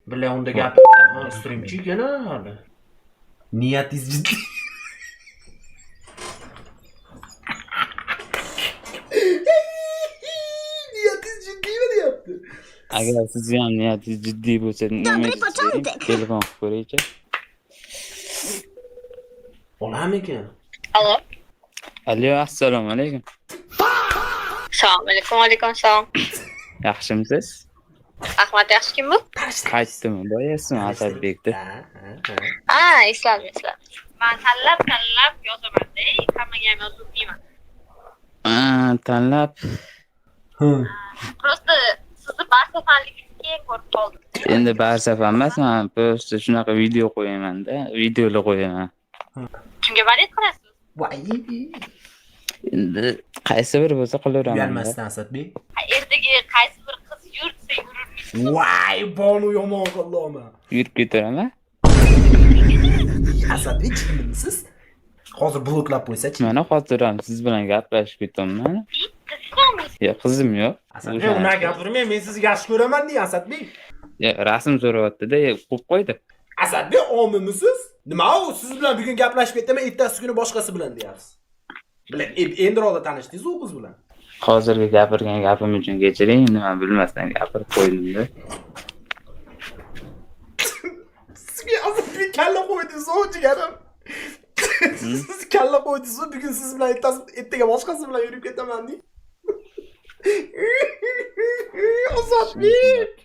Бля, unda gap strimchi ekan hali. Niyatingiz jiddiy. Niyatingiz ciddiymi deyapti. Agar sizni ham niyatingiz jiddiy bo'lsa, nima początek. Telefon qilib ko'raychi. Olarmikan? Alo. Alo, assalomu alaykum. Assalomu alaykum, alaykum assalom. Yaxshimisiz? Ahmad yaxshi, kim bu? Qaytdimi? Boyasizmi Asadbekni? Ha, ha, ha. Ha, esladim, esladim. Man tanlab tanlab yozaman-da, hammaga ham yozib. Ha, tanlab. Просто sizni barsafanligingizni keyin ko'rib qoldim. Endi barsafan emas, man просто shunaqa video qo'yaman-da, videolar qo'yaman. Kimga болеть qilasiz? Voy. Endi qaysi biri bo'lsa qilaveraman. Uyalmasdan, Asadbek. Ha, ertaga qaysi bir qiz yur desa yururmisiz? Voy, bonu yomon qildimi? Yurib ketaveraman. Asadbek, jinnimisiz? Hozir bloklab qo'ysa-chi. Mana hozir ham siz bilan gaplashib ketyapman. Qizmi? Yo, qizim yo'q. Asadbek, unaqa gapirmang, men sizni yaxshi ko'raman dey, Asadbek. Yo, rasm so'rayapti-da, qo'yib qo'ydi. Asadbek, omimisiz? Nima u, siz bilan bugun gaplashib ketaman, ertasi kuni boshqasi bilan deyapsiz. Bilan endiroqda tanishdingiz u qiz bilan. Hozirgi gapirgan gapim uchun kechiring, nima bilmasdan gapirib qo'ydim-da. Sizga Asadbek kalla qo'ydingiz, u jigarim. Siz kalla qo'ydingiz, bugun siz bilan, ertasi ertaga boshqasi bilan yurib ketaman dey. Asadbek.